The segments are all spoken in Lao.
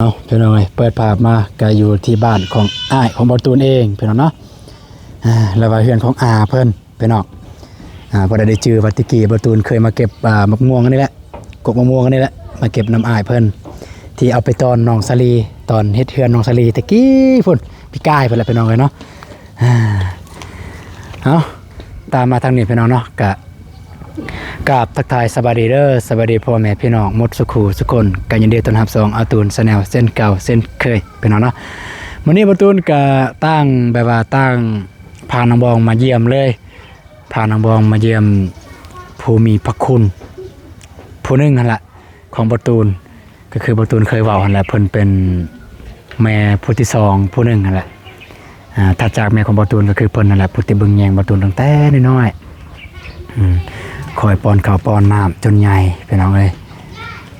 ເອົາ ພີ່ນ້ອງເອີຍ ເປີດພາບມາກະຢູ່ທີ່ບ້ານຂອງອ້າຍຂອງບໍ່ຕູນເອງ ພີ່ນ້ອງເນາະ. ອ່າ ແລ້ວວ່າເຮືອນຂອງອາເພິ່ນ ພີ່ນ້ອງ. ອ່າ ບໍ່ໄດ້ຈື່ວ່າແຕ່ກີ້ບໍ່ຕູນເຄີຍມາເກັບ ອ່າ ໝາກມ່ວງອັນນີ້ແຫຼະ ກົກໝາກມ່ວງອັນນີ້ແຫຼະ ມາເກັບນຳອ້າຍເພິ່ນ ທີ່ເອົາໄປຕອນນ້ອງສາລີ ຕອນເຮັດເຮືອນນ້ອງສາລີແຕ່ກີ້ພຸ້ນ ປີກາຍພຸ້ນແຫຼະ ພີ່ນ້ອງເອີຍເນາະ. ອ່າ ເອົາ ຕາມມາທາງນີ້ ພີ່ນ້ອງເນາະ ກະ ກາບທັກທາຍສະບາຍດີເດີ ສະບາຍດີພໍ່ແມ່ພີ່ນ້ອງໝົດສູ່ຄູ່ສູ່ຄົນ ກະຍິນດີຕ້ອນຮັບຊ່ອງອາຕູນແຊນແນວເຊັ່ນເກົ່າເຊັ່ນເຄີຍ ພີ່ນ້ອງເນາະ. ມື້ນີ້ບ່າວຕູນກະຕ່າງ ແບບວ່າຕ່າງພານ້ອງບອງມາຢ້ຽມເລີຍ ພານ້ອງບອງມາຢ້ຽມຜູ້ມີພະຄຸນຜູ້ໜຶ່ງຫັ້ນລະ ຂອງບ່າວຕູນ ກໍຄືບ່າວຕູນເຄີຍເວົ້າຫັ້ນແຫຼະ ເພິ່ນເປັນແມ່ຜູ້ທີສອງຜູ້ໜຶ່ງຫັ້ນແຫຼະ. ອ່າ ຖັດຈາກແມ່ຂອງບ່າວຕູນກໍຄືເພິ່ນນັ້ນແຫຼະ ຜູ້ທີ່ເບິ່ງແຍງບ່າວຕູນຕັ້ງແຕ່ນ້ອຍໆ ອືມ ຄອຍປ້ອນເຂົ້າປ້ອນນ້ຳຈົນໃຫຍ່ ພີ່ນ້ອງເອີຍ.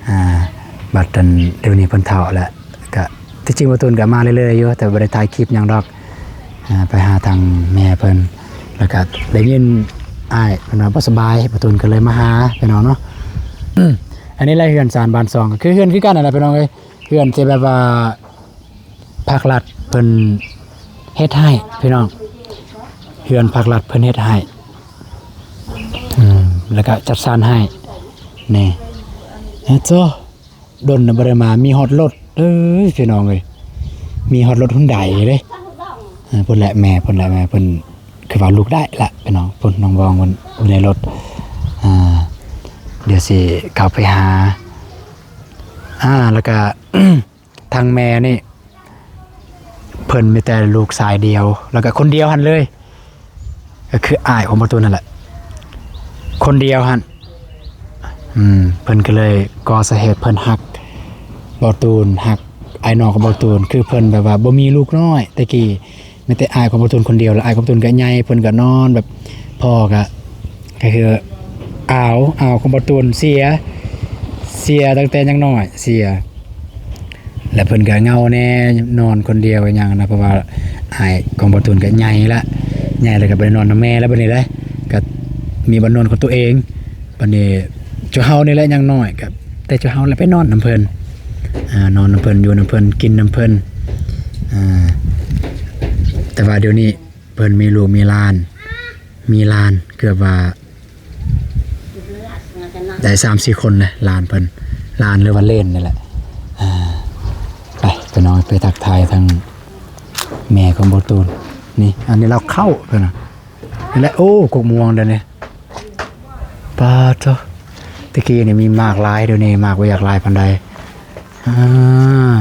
ອ່າ ບັດອັນດຽວນີ້ເພິ່ນເຖົ້າແລ້ວ ກະທີ່ຈິງບ່າວຕູນກະມາເລື້ອຍໆຢູ່ ແຕ່ບໍ່ໄດ້ຖ່າຍຄລິບຫຍັງດອກ. ອ່າ ໄປຫາທາງແມ່ເພິ່ນ ແລ້ວກະໄດ້ຍິນອ້າຍເພິ່ນວ່າບໍ່ສະບາຍ ບ່າວຕູນກໍເລີຍມາຫາ ພີ່ນ້ອງເນາະ. ອັນນີ້ແຫຼະເຮືອນຊານບ້ານຊ່ອງ ກໍຄືເຮືອນຄືກັນນັ້ນແຫຼະ ພີ່ນ້ອງເອີຍ. ເຮືອນທີ່ແບບວ່າພາກລັດເພິ່ນເຮັດໃຫ້ ພີ່ນ້ອງ ເຮືອນພາກລັດເພິ່ນເຮັດໃຫ້ ອືມ ແລ້ວກະຈັດສັນໃຫ້ ນີ້ ເອີ ໂທ້ ດົນນະບໍ່ໄດ້ມາ ມີຮອດລົດເດີ ພີ່ນ້ອງເອີຍ ມີຮອດລົດຮຸນໄດເດ້. ເອີ ພຸ້ນແຫຼະແມ່ ພຸ້ນແຫຼະແມ່ ເພິ່ນຄືວ່າລູກໄດ້ລະ ພີ່ນ້ອງ ພຸ້ນນ້ອງວອງເພິ່ນຢູ່ໃນລົດ. ອ່າ ດຽວຊິເຂົ້າໄປຫາ ອ່າ ແລ້ວກະ ທາງແມ່ນີ້ ເພິ່ນມີແຕ່ລູກຊາຍດຽວ ແລ້ວກະຄົນດຽວຫັ້ນເລີຍ ກໍຄືອ້າຍຂອງບ່າວຕູນນັ້ນແຫຼະ ຄົນດຽວຫັ້ນ. ອືມ ເພິ່ນກໍເລີຍກໍ່ສາເຫດເພິ່ນຮັກບ່າວຕູນ ຮັກອ້າຍນ້ອງຂອງບ່າວຕູນ ຄືເພິ່ນແບບວ່າບໍ່ມີລູກນ້ອຍ ແຕ່ກີ້ ມີແຕ່ອ້າຍຂອງບ່າວຕູນຄົນດຽວ ແລ້ວອ້າຍຂອງບ່າວຕູນກໍໃຫຍ່ ເພິ່ນກໍນອນແບບ ພໍ່ກໍ ກໍຄືອາວ ອາວຂອງບ່າວຕູນເສຍ ເສຍຕັ້ງແຕ່ຍັງນ້ອຍ ເສຍ ແລ້ວເພິ່ນກໍເຫງົາແດ່ ນອນຄົນດຽວຫຍັງນະ ເພາະວ່າອ້າຍຂອງບ່າວຕູນກໍໃຫຍ່ລະ ໃຫຍ່ແລ້ວກໍໄປນອນນຳແມ່ແລ້ວ ບັດນີ້ເດ້ ກໍມີບ່ອນນອນຂອງຕົວເອງ. ບັດນີ້ຈຸເຮົານີ້ແຫຼະຍັງນ້ອຍ ກໍແຕ່ຈຸເຮົາແຫຼະໄປນອນນຳເພິ່ນ ອ່າ ນອນນຳເພິ່ນ ຢູ່ນຳເພິ່ນ ກິນນຳເພິ່ນ. ອ່າ ແຕ່ວ່າດຽວນີ້ ເພິ່ນມີລູກມີຫຼານ ມີຫຼານເກືອບວ່າໄດ້ສາມສີ່ຄົນນະ ຫຼານເພິ່ນ ຫຼານ ຫຼືວ່າເລນນີ້ແຫຼະ. ອ່າ ໄປ ພີ່ນ້ອງ ໄປທັກທາຍທາງແມ່ຂອງບ່າວຕູນ. ນີ້ ອັນນີ້ລາວເຂົ້າເພິ່ນນະ ນີ້ແຫຼະ. ໂອ້ ກົກມ່ວງເດ້ນີ້ ປາໂທ້ ແຕ່ກີ້ນີ້ມີໝາກຫຼາຍ ດຽວນີ້ໝາກບໍ່ຢາກຫຼາຍປານໃດ. ອ່າ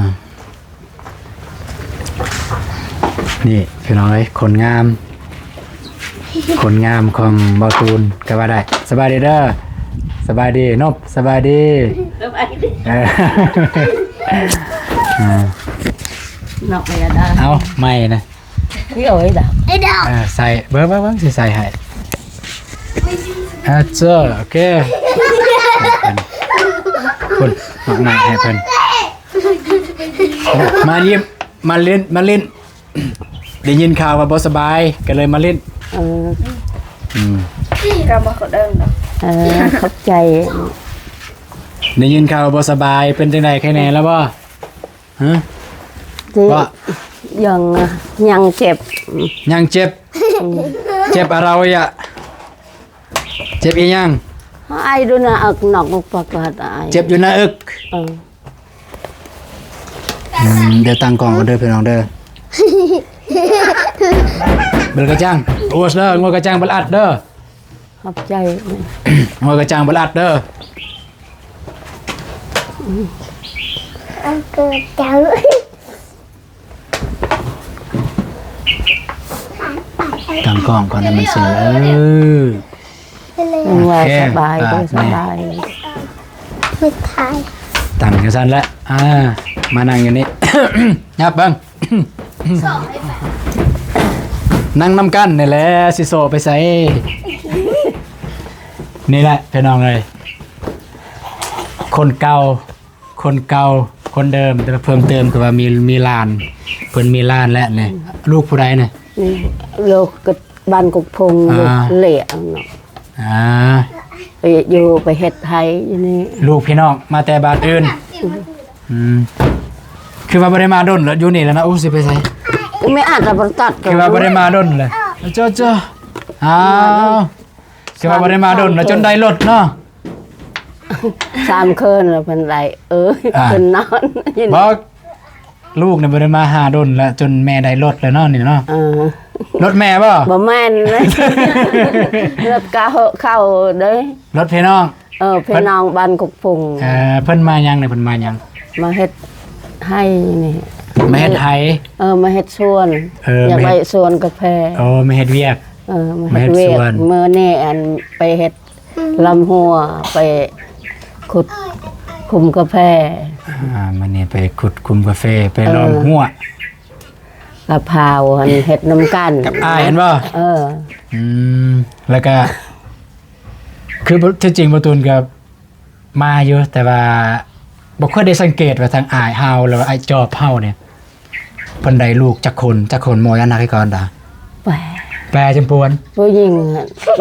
ນີ້ພີ່ນ້ອງເອີຍ ຄົນງາມ ຄົນງາມຂອງບ່າວຕູນກໍວ່າໄດ້. ສະບາຍດີເດີ ສະບາຍດີນົບ ສະບາຍດີ ສະບາຍດີ ເອີ ອ່າ ນົບໄປລະດາ ເອົາ ໃໝ່ນະ ນີ້ ໂອ້ຍດາ ເອີ ໃສ່ ເບິ່ງ ເບິ່ງ ເບິ່ງ ຊິໃສ່ໃຫ້ ອາ ເຈີ ໂອເຄ ເພິ່ນ ໝາກໃໝ່ໃຫ້ເພິ່ນ. ມາຢ້ຽມ ມາຫຼິ້ນ ມາຫຼິ້ນ ໄດ້ຍິນຂ່າວວ່າບໍ່ສະບາຍ ກໍເລີຍມາຫຼິ້ນ. ເອີ ອືມ ກໍບໍ່ເຂົ້າເດີດອກ. ເອີ ຂອບໃຈ. ໄດ້ຍິນຂ່າວວ່າບໍ່ສະບາຍ ເປັນຈັ່ງໃດ ໄຄແນ່ແລ້ວບໍ່? ຮະ? ເຈັບ ວ່າ ຍັງ ຍັງເຈັບ ຍັງເຈັບ. ອືມ ເຈັບອະໄລອະ? ເຈັບອີ່ຫຍັງ? ໄອຢູ່ໜ້າເອິກ ນອກປາກອາດໄອ. ເຈັບຢູ່ໜ້າເອິກ? ເອີ ອືມ ດຽວຕັ້ງກ້ອງກ່ອນເດີພີ່ນ້ອງເດີ. ເບິ່ງກະຈັງ ໂອສເດີ ງົວກະຈັງບໍ່ອັດເດີ. ຂອບໃຈ ງົວກະຈັງບໍ່ອັດເດີ. ຕັ້ງກ້ອງກ່ອນໃຫ້ມັນສູງ ເອີ ເອີ ໂອເຄ ສະບາຍ ອ່າ ເດີ ສະບາຍ ຕັ້ງຈັ່ງຊັ້ນແຫຼະ ອ່າ ມານັ່ງຢູ່ນີ້ ຫຍັບເບິ່ງ ນັ່ງນຳກັນນີ້ແຫຼະ ຊິໂຊໄປໃສ? ນີ້ແຫຼະພີ່ນ້ອງເອີຍ ຄົນເກົ່າ ຄົນເກົ່າ ຄົນເດີມ ແຕ່ວ່າເພີ່ມເຕີມຄືວ່າມີ ມີຫຼານ ເພິ່ນມີຫຼານແລ້ວນີ້. ອືມ ລູກຜູ້ໃດນະ? ນີ້ ລູກກໍບ້ານກົກພົງ ອ່າ ລູກເລະເນາະ. ອ່າ ໄປຢູ່ ໄປເຮັດໄຮ່ຢູ່ນີ້. ລູກພີ່ນ້ອງມາແຕ່ບ້ານອື່ນ? ອືມ ອືມ. ຄືວ່າບໍ່ໄດ້ມາດົນແລ້ວ ຢູ່ນີ້ແລ້ວນະ. ໂອ້ ຊິໄປໃສ? ແມ່ອາດຈະບໍ່ຕັດ ຄືວ່າບໍ່ໄດ້ມາດົນແລ້ວ. ເຈົ້າໆ ອ້າວ ຄືວ່າບໍ່ໄດ້ມາດົນແລ້ວ ຈົນໄດ້ລົດເນາະ. ສາມຄືນແລ້ວເພິ່ນໄດ້ ເອີ ອ່າ ເພິ່ນນອນຢູ່ນີ້. ບໍ່ ລູກນີ້ບໍ່ໄດ້ມາຫາດົນແລ້ວ ຈົນແມ່ໄດ້ລົດແລ້ວເນາະ ນີ້ເນາະ. ເອີ ລົດແມ່ບໍ່? ບໍ່ແມ່ນເລີຍ ລົດກະເຫາະເຂົ້າເດ້ ລົດພີ່ນ້ອງ. ເອີ ພີ່ນ້ອງບ້ານກົກປຸງ. ເອີ ເພິ່ນມາຫຍັງນີ້? ເພິ່ນມາຫຍັງ? ມາເຮັດໄຮ່ນີ້ ມາເຮັດໄຮ່. ເອີ ມາເຮັດສວນ. ເອີ ຢາກໄດ້ສວນກາແຟ. ໂອ້ ມາເຮັດວຽກ. ເອີ ມາເຮັດວຽກ. ມື້ນີ້ອັນໄປເຮັດລຳຫ້ວ ໄປຂຸດຂຸມກາແຟ. ອ່າ ມື້ນີ້ໄປຂຸດຂຸມກາແຟ ໄປລອມ ເອີ ຮົ້ວ ກະພາວຫັ້ນເຮັດນຳກັນກັບອ້າຍຫັ້ນບໍ່? ເອີ ອືມ ແລ້ວກະ ຄືທີ່ຈິງບໍ່ຕູນກະມາຢູ່ ແຕ່ວ່າບໍ່ຄ່ອຍໄດ້ສັງເກດວ່າທາງອ້າຍເຮົາ ຫຼືວ່າອ້າຍຈອບເຮົານີ້ ເພິ່ນໄດ້ລູກຈັກຄົນ? ຈັກຄົນ? ໝໍຢານັກໃຫ້ກ່ອນດາ ແປດ ແປດຈຳປວນ. ຜູ້ຍິງ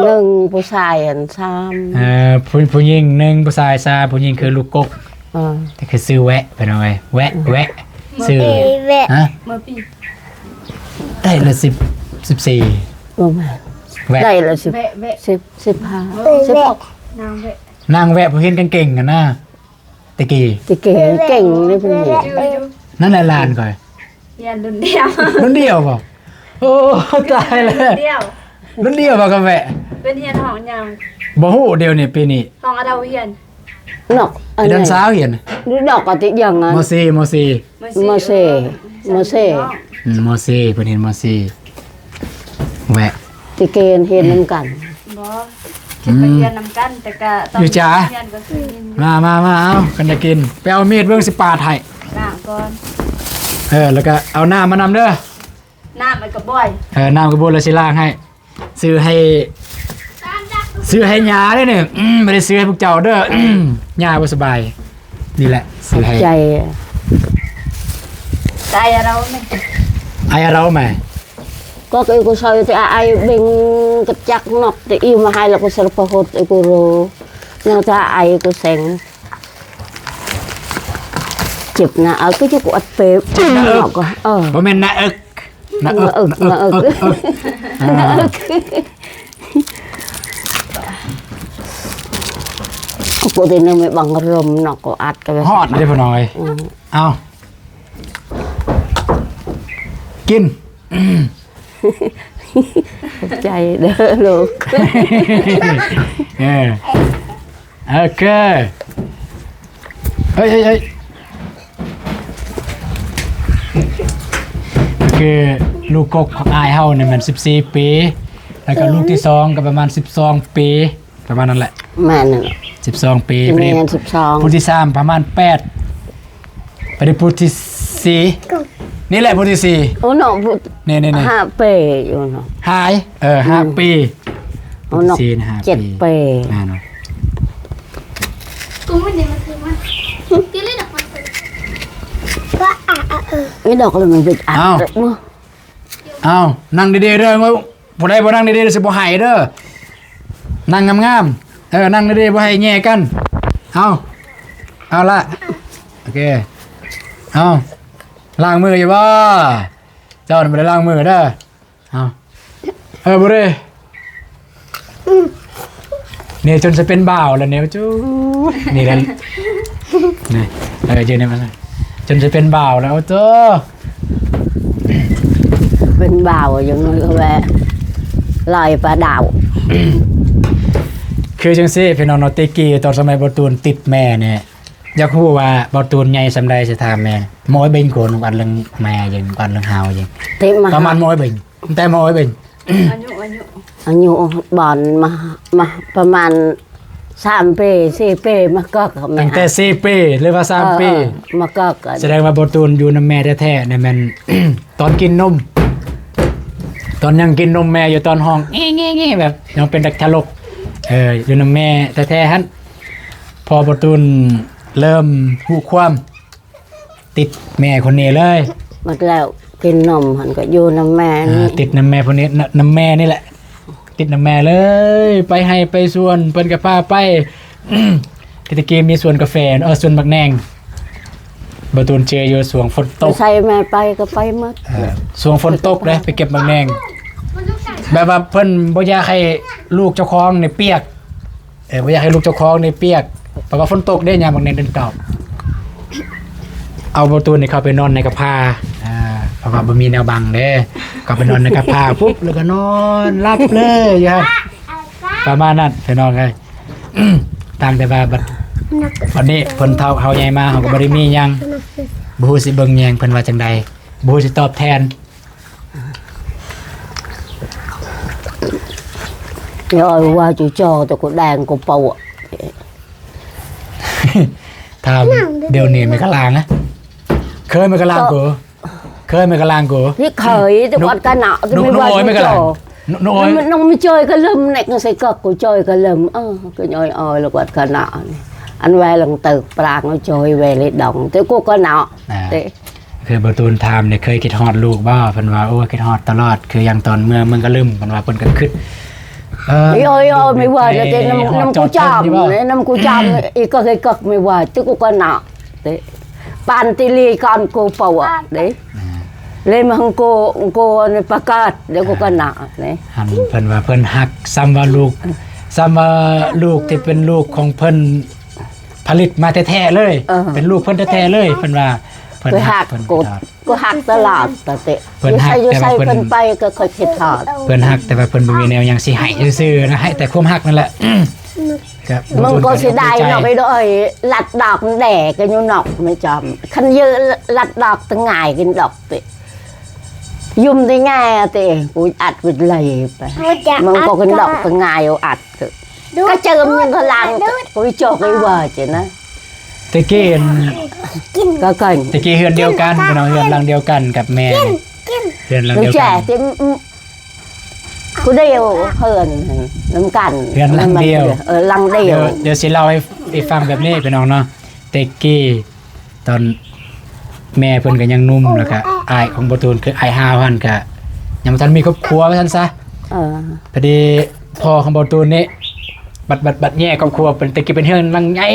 ໜຶ່ງ ຜູ້ຊາຍອັນສາມ. ເອີ ຜູ້ ຜູ້ຍິງໜຶ່ງ ຜູ້ຊາຍສາມ. ຜູ້ຍິງຄືລູກກົກ. ເອີ ແຕ່ຄືຊື່ແວະ ພີ່ນ້ອງເອີຍ ແວະ ເອີ ແວະ ຊື່ ເອີ ແວະ ຮະ ເມື່ອປີ ໄດ້ລະສິບ ສິບສີ່. ບໍ່ແມ່ນ ແວະ ໄດ້ລະສິບ ແວະ ແວະ ສິບ ສິບຫ້າ ເອີ ສິບຫົກ. ນາງແວະ ນາງແວະ ຜູ້ຮຽນເກັ່ງໆຫັ້ນນະ ແຕ່ກີ້ ແຕ່ກີ້ເກັ່ງເດ້ເພິ່ນນີ້. ນັ້ນແຫຼະຫຼານຂ້ອຍ ຮຽນລຸ້ນດຽວ ລຸ້ນດຽວບໍ່? ໂອ້ ຕາຍແລ້ວ ລຸ້ນດຽວ ລຸ້ນດຽວບໍ່ກັບແວະ? ເປັນຮຽນຫ້ອງຫຍັງ ບໍ່ຮູ້ດຽວນີ້ ປີນີ້ ຫ້ອງອາດາວຮຽນ ນອກ ອັນນັ້ນສາວຮຽນ ນອກກະຕິຍັງ ມໍສີ່ ມໍສີ່ ມໍສີ່ ມໍສີ່ ເອີ ມສີ່ ມສີ່ ເນາະ. ອືມ ມໍສີ່ ເພິ່ນຮຽນມໍສີ່ ແວະ ແຕ່ກີ້ຮຽນນຳກັນ. ບໍ່ ອືມ ໄປຮຽນນຳກັນ ແຕ່ກະຕອນຢູ່ຈ້າ ຮຽນກະຄື ມາ ມາ ມາ ເອົາ ຄັນຢາກກິນ ໄປເອົາມີດເບິ່ງ ຊິປາດໃຫ້ ລ້າງກ່ອນ. ເອີ ແລ້ວກະເອົານ້ຳມານຳເດີ ນ້ຳໃຫ້ກະບວຍ. ເອີ ນ້ຳກະບວຍ ແລ້ວຊິລ້າງໃຫ້. ຊື້ໃຫ້ ຊື້ໃຫ້ຍ່າເດ້ນີ້ ອືມ ບໍ່ໄດ້ຊື້ໃຫ້ພວກເຈົ້າເດີ ອືມ ຍ່າບໍ່ສະບາຍ. ນີ້ແຫຼະ ຊື້ໃຫ້ ຂອບໃຈ. ໄອອາເຮົາແມ ໄອອາເຮົາແມ. Có cái cô soi thì ai bên cái chắc nọc thì yêu mà hai là cô sơ phô hốt cái cô rô. Nhưng ta ai cô seng. Chụp nà ớt cái chú quạt bếp. ໜ້າເອິກ ເອີ ບໍ່ແມ່ນໜ້າເອິກ ໜ້າເອິກ ໜ້າເອິກ ໜ້າເອິກ ໜ້າເອິກ ອ່າ ປະຕິໜຶ່ງແມ່ບັງລົມເນາະ ກໍອັດກັນ ຮອດເດ້ພໍ່ນ້ອຍ. ອືມ ເອົາ ກິນ. ຂອບໃຈເດີລູກ. ເອີ ໂອເຄ ເອີຍ ເອີຍ ເອີຍ ຄືລູກກົກຂອງອ້າຍເຮົານີ້ແມ່ນສິບສີ່ປີ ແລ້ວກໍລູກທີສອງກໍປະມານສິບສອງປີ ປະມານນັ້ນແຫຼະ. ແມ່ນນັ້ນແຫຼະ ສິບສອງປີ. ຜູ້ທີສາມປະມານແປດ ໄປໄດ້ຜູ້ທີສີ່ ນີ້ແຫຼະຜູ້ທີສີ່. ໂອ້ເນາະ ນີ້ໆໆ ຫ້າປີຢູ່ເນາະ ຫາຍ ເອີ ຫ້າປີ. ໂອ້ເນາະ ເຈັດປີ ແມ່ນເນາະ. ເອີ ດອກລະມັນເປັນອັນ ເອົ້າ ເອົ້າ ນັ່ງດີໆເດີ. ຜູ້ໃດບໍ່ນັ່ງດີໆຊິບໍ່ໃຫ້ເດີ ນັ່ງງາມໆ. ເອີ ນັ່ງດີໆ ບໍ່ໃຫ້ແຍ່ກັນ. ເອົາ ເອົາລະ ໂອເຄ ເອົາ ລ້າງມືຢູ່ບໍ່? ເຈົ້າບໍ່ໄດ້ລ້າງມືເດີ. ເອົາ ເອີ ບໍ່ເດ້ ນີ້ຈົນຈະເປັນບ່າວແລ້ວນີ້ ຈູ ນີ້ແຫຼະ ນີ້ ເອີ ຢືນໃຫ້ມັນ ຈົນຈະເປັນບ່າວແລ້ວ ໂອ້ໂຕ ເປັນບ່າວ ຢ່າງໜ້ອຍກໍແວ່ລອຍປາດາວ. ຄືຈັ່ງຊີ້ພີ່ນ້ອງເນາະ ແຕ່ກີ້ຕອນສະໄໝບໍ່ຕູນຕິດແມ່ນີ້ ຢາກຮູ້ວ່າບໍ່ຕູນໃຫຍ່ສ່ຳໃດ ຊິຖາມແມ່. ໂມຍເບັງໂກນ ອັນເລື່ອງແມ່ຍັງ ອັນເລື່ອງຮາວຍັງ ປະມານໂມຍເບັງ ແຕ່ໝໍໄປເບິ່ງ ອາຍຸ ອາຍຸ ອາຍຸບ່ອນມາ ມາປະມານສາມປີ ສີ່ປີ ມາກໍ ຕັ້ງແຕ່ສີ່ປີ ຫຼືວ່າສາມປີ ເອີ ມາກໍ ສະແດງວ່າບໍ່ຕູນຢູ່ນຳແມ່ແທ້ໆ ນີ້ແມ່ນຕອນກິນນົມ ຕອນຍັງກິນນົມແມ່ຢູ່ ຕອນຮ້ອງແງໆໆ ແບບຍັງເປັນເດັກທາລົກ ເອີ ຢູ່ນຳແມ່ແທ້ໆຫັ້ນ ພໍບໍ່ຕູນເລີ່ມຮູ້ຄວາມ ຕິດແມ່ຄົນນີ້ເລີຍ. ໝົດແລ້ວ ກິນນົມຫັ້ນກໍຢູ່ນຳແມ່ນີ້ ອ່າ ຕິດນຳແມ່ຜູ້ນີ້ ນຳ ນຳແມ່ນີ້ແຫຼະ ຕິດນຳແມ່ເລີຍ ໄປໄຮ່ໄປສວນເພິ່ນກໍພາໄປ. ແຕ່ກີ້ມີສວນກາແຟ ເອີ ສວນໝາກແໜ່ງ ບໍ່ຕູນເຈີຢູ່ຊ່ວງຝົນຕົກ ໃສ່ແມ່ໄປກໍໄປໝົດ. ເອີ ຊ່ວງຝົນຕົກເດ້ ໄປເກັບໝາກແໜງ ແບບວ່າເພິ່ນບໍ່ຢາກໃຫ້ລູກເຈົ້າຂອງນີ້ປຽກ ເອີ ບໍ່ຢາກໃຫ້ລູກເຈົ້າຂອງນີ້ປຽກ ເພາະວ່າຝົນຕົກເດ້ ຍາມໝາກແໜງເດືອນເກົ້າ ເອົາບໍ່ຕູນນີ້ເຂົ້າໄປນອນໃນກະພ້າ ອ່າ ເພາະວ່າບໍ່ມີແນວບັງເດ້ ເຂົ້າໄປນອນໃນກະພ້າປຸບ ແລ້ວກໍນອນຫຼັບເລີຍຢູ່ຫັ້ນ ປະມານນັ້ນພີ່ນ້ອງເອີຍ. ຕ່າງແຕ່ວ່າບັດ ບັດນີ້ເພິ່ນເຖົ້າເຮົາໃຫຍ່ມາ ເຮົາກໍບໍ່ໄດ້ມີຫຍັງ ບໍ່ຮູ້ຊິເບິ່ງແຍງເພິ່ນວ່າຈັ່ງໃດ ບໍ່ຮູ້ຊິຕອບແທນ. ເອີ ວ່າຈູຈໍແຕ່ກໍແດງກໍເປົາ ຖາມດຽວນີ້ແມ່ກະລາງນະ ເຄີຍແມ່ກະລາງໂກ ເຄີຍແມ່ກະລາງໂກ ນີ້ເຄີຍ ແຕ່ກ່ອນກະເນາະ ແຕ່ແມ່ວ່າຈູຈໍ ນ້ອງ ນ້ອງ ນ້ອງ ນ້ອງມີເຈີຍກະເລີມ ແນກໃສ່ກອກກູເຈີຍກະເລີມ ເອີ ກະຍ້ອຍອອຍລະກວດກະນະ ອັນແວລັງເຕີກປາງເອົາເຈີຍແວເລດອງ ແຕ່ກູກະນະ ອ່າ ເຕ ຄືບໍ່ຕູນຖາມນີ້ ເຄີຍຄິດຮອດລູກບໍ່? ເພິ່ນວ່າ ໂອ້ ຄິດຮອດຕະຫຼອດ ຄືຢ່າງຕອນເມືອເມືອງກະລຶມ ເພິ່ນວ່າເພິ່ນກໍຄິດ ເອີ ໂອ້ຍ ໂອ້ຍ ແມ່ວ່າແຕ່ນຳ ນຳກູຈາມ ນຳກູຈາມ ອີກກໍເຄີຍກະແມ່ວ່າ ແຕ່ກູກະນະ ເຕ ປານຕິລີກອນກູເປົາເດ້ ເລມະຮັງໂກ ໂກປະກາດ ແລ້ວກໍກະນະນີ້ ຫັ້ນເພິ່ນວ່າເພິ່ນຮັກ ສ່ຳວ່າລູກ ສ່ຳວ່າລູກທີ່ເປັນລູກຂອງເພິ່ນຜະລິດມາແທ້ໆເລີຍ ເອີ ເປັນລູກເພິ່ນແທ້ໆເລີຍ ເພິ່ນວ່າເພິ່ນຮັກ ເພິ່ນຮັກຕະຫຼອດ ຕະເຕະ ເພິ່ນຮັກ ຢູ່ໃສ ແຕ່ວ່າເພິ່ນ ຢູ່ໃສເພິ່ນໄປກໍຄ່ອຍຄິດຮອດ ເພິ່ນຮັກ ແຕ່ວ່າເພິ່ນບໍ່ມີແນວຫຍັງຊິໃຫ້ຊື່ໆນະ ໃຫ້ແຕ່ຄວາມຮັກນັ້ນແຫຼະ. ມັນກໍເສຍດາຍເນາະ ໄປໂດຍລັດດອກແດ່ກໍຢູ່ນອກ ແມ່ຈອມ ຄັນເຢີລັດດອກຕະງ່າຍກິນດອກຕິ ຍຸມໄດ້ງ່າຍຕິ ກູອັດວິດໄລໄປ ມັນກໍກິນດອກຕະງ່າຍອັດ ກະເຈີມຍັງກະລັງ ກູຈອກໄອ້ວ່າຈັ່ງນະ ແຕ່ກີ້ ກະກັນ ແຕ່ກີ້ເຮືອນດຽວກັນ ພີ່ນ້ອງ ເຮືອນຫຼັງດຽວກັນກັບແມ່ ເຮືອນຫຼັງດຽວກັນ ຜູ້ດຽວເຮືອນນຳກັນ ເຮືອນຫຼັງດຽວ ເອີ ຫຼັງດຽວ ດຽວ ດຽວຊິເລົ່າໃຫ້ ໃຫ້ຟັງແບບນີ້ພີ່ນ້ອງເນາະ ແຕ່ກີ້ຕອນແມ່ເພິ່ນກໍຍັງໜຸ່ມ ແລ້ວກໍອ້າຍຂອງບໍ່ຕູນ ຄືອ້າຍຮາວຫັ້ນ ກໍຍັງບໍ່ທັນມີຄອບຄົວວ່າຊັ້ນຊະ ເອີ ພໍດີພໍ່ຂອງບໍ່ຕູນນີ້ ບັດ ບັດ ບັດແຍກຄອບຄົວ ເປັນ ແຕ່ກີ້ເປັນເຮືອນຫຼັງໃຫຍ່